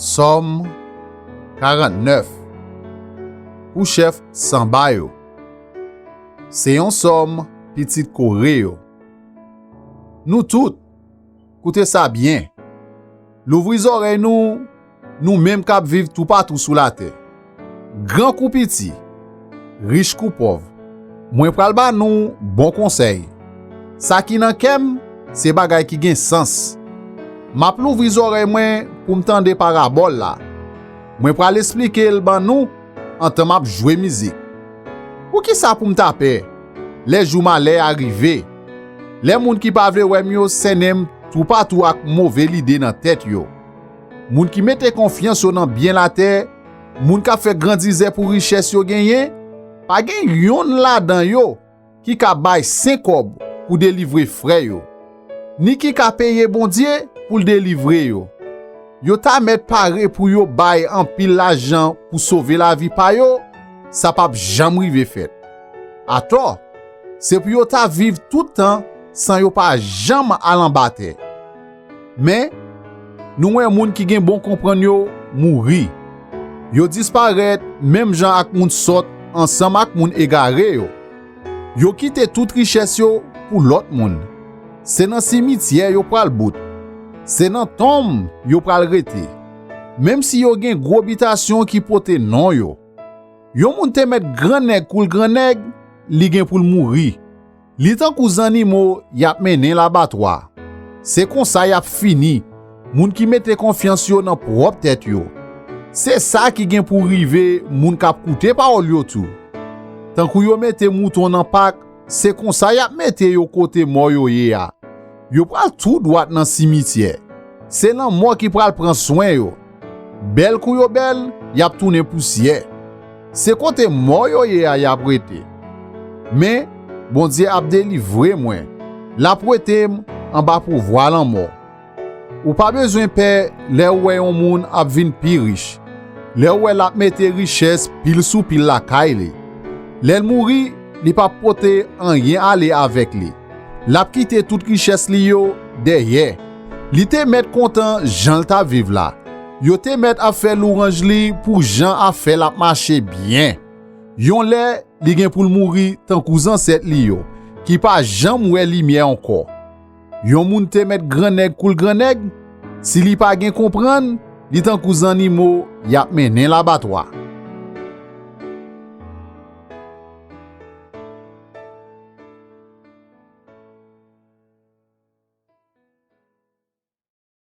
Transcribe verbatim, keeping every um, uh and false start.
Sòm karannèf. Pou chèf sanba yo. Se yon sòm pitit Kore yo. Nou tout, koute sa byen. Louvri zòrèy nou, nou menm k ap viv toupatou sou latè. Gran kou piti, rich kou pòv, mwen pral ba nou bon konsèy. Sa ki nan kè m, se bagay ki gen sans. M ap louvri zòrèy mwen pou m tande parabòl la. Mwen pral esplike l ban nou antan m ap jwe mizik. Poukisa pou m ta pè lè jou malè a rive? Lè moun ki pa vle wè m yo sènen m toupatou ak move lide nan tèt yo. Moun ki mete konfyans yo nan byen latè, moun k ap fè grandizè pou richès yo genyen, pa gen yonn ladan yo ki ka bay sen kòb pou delivre frè yo, ni ki ka peye Bondye pou l delivre yo. Yo ta mèt pare pou yo bay anpil lajan pou sove lavi pa yo, sa p ap janm rive fèt. Atò, se pou yo ta viv tout tan san yo pa janm al anba tè. Men, nou wè moun ki gen bon konprann yo mouri. Yo disparèt menm jan ak moun sòt ansanm ak moun egare yo. Yo kite tout richès yo pou lòt moun. Se nan simityè yo pral bout. Se nan tonm yo pral rete. Menm si yo gen gwo bitasyon ki pote non yo. Yon moun te mèt grannèg kou l grannèg, li gen pou l mouri. Li tankou zannimo y ap mennen labatwa. Se konsa y ap fini, moun ki mete konfyans yo nan pwòp tèt yo. Se sa ki gen pou rive moun k ap koute pawòl yo tou. Tankou yo mete mouton nan pak, se konsa y ap mete yo kote mò yo ye a. Yo pral tou dwat nan simityè. Se lanmò ki pral pran swen yo. Bèl kou yo bèl, y ap tounen pousyè. Se kote mò yo ye a y ap rete. Men, Bondye ap delivre mwen. L ap wete m anba pouvwa lanmò. Ou pa bezwen pè lè w wè yon moun ap vin pi rich, lè w wè l ap mete richès pil sou pil lakay li. Lè l mouri, li p ap pote anyen ale avèk li. L ap kite tout richès li yo dèyè. Li te mèt kontan jan l t ap viv la. Yo te mèt ap fè louwanj li pou jan afè l ap mache byen. Yon lè, li gen pou l mouri tankou zansèt li yo, ki pa janm wè limyè ankò. Yon moun te mèt grannèg kou l grannèg, si li pa gen konprann, li tankou zannimo y ap mennen labatwa.